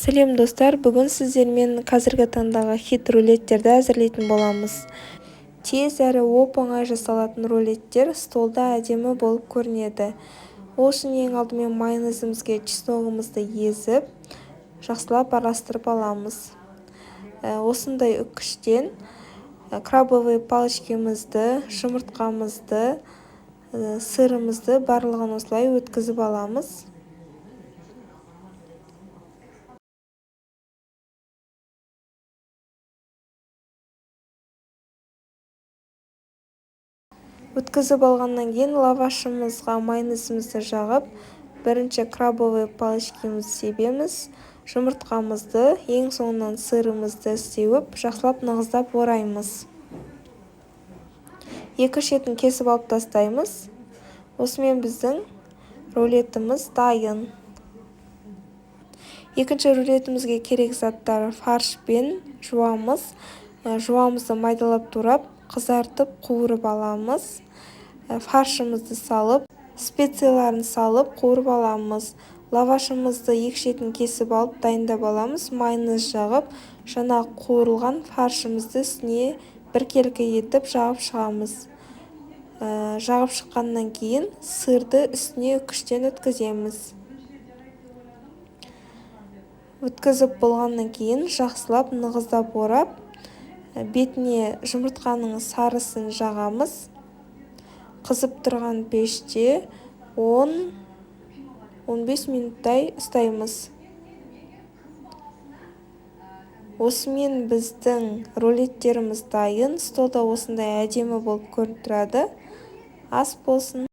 Сәлем, достар! Бүгін сіздермен қазіргі таңдағы хит рулеттерді әзірлейтін боламыз. Тез әрі оп-оңай жасалатын рулеттер столда әдемі болып көрінеді. Ол үшін ең алдымен майонезімізге чесногымызды езіп, жақсылап араластырып аламыз. Осындай үккіштен крабовый палочкамызды, жұмыртқамызды, сырымызды барлығын осылай өткізіп аламыз. Өткізіп алғаннан кейін лавашымызға майонезімізді жағып, бірінші крабовый палочкамызды себеміз, жұмыртқамызды, ең соңынан сырымызды сеуіп, жақсылап нығыздап ораймыз. Екі шетін кесіп алып тастаймыз. Осымен біздің рулетіміз дайын. Екінші рулетімізге керек заттар: фарш пен жуамыз. Жуамызды майдалап турап, қызартып, қуырып аламыз. Фаршымызды салып, специяларын салып, қуырып аламыз. Лавашымызды екі шетін кесіп алып, дайындап аламыз. Майонез жағып, жаңа қуырылған фаршымызды үстіне біркелкі етіп жағып шығамыз. Жағып шыққаннан кейін сырды үстіне үккіштен өткіземіз. Өткізіп болғаннан кейін жақсылап нығыздап орап, бетіне жұмыртқаның сарысын жағамыз. Қызып тұрған пеште 10-15 минуттай ұстаймыз. Осымен біздің рулеттеріміз дайын. Столда осындай әдемі болып көрініп тұрады. Ас болсын!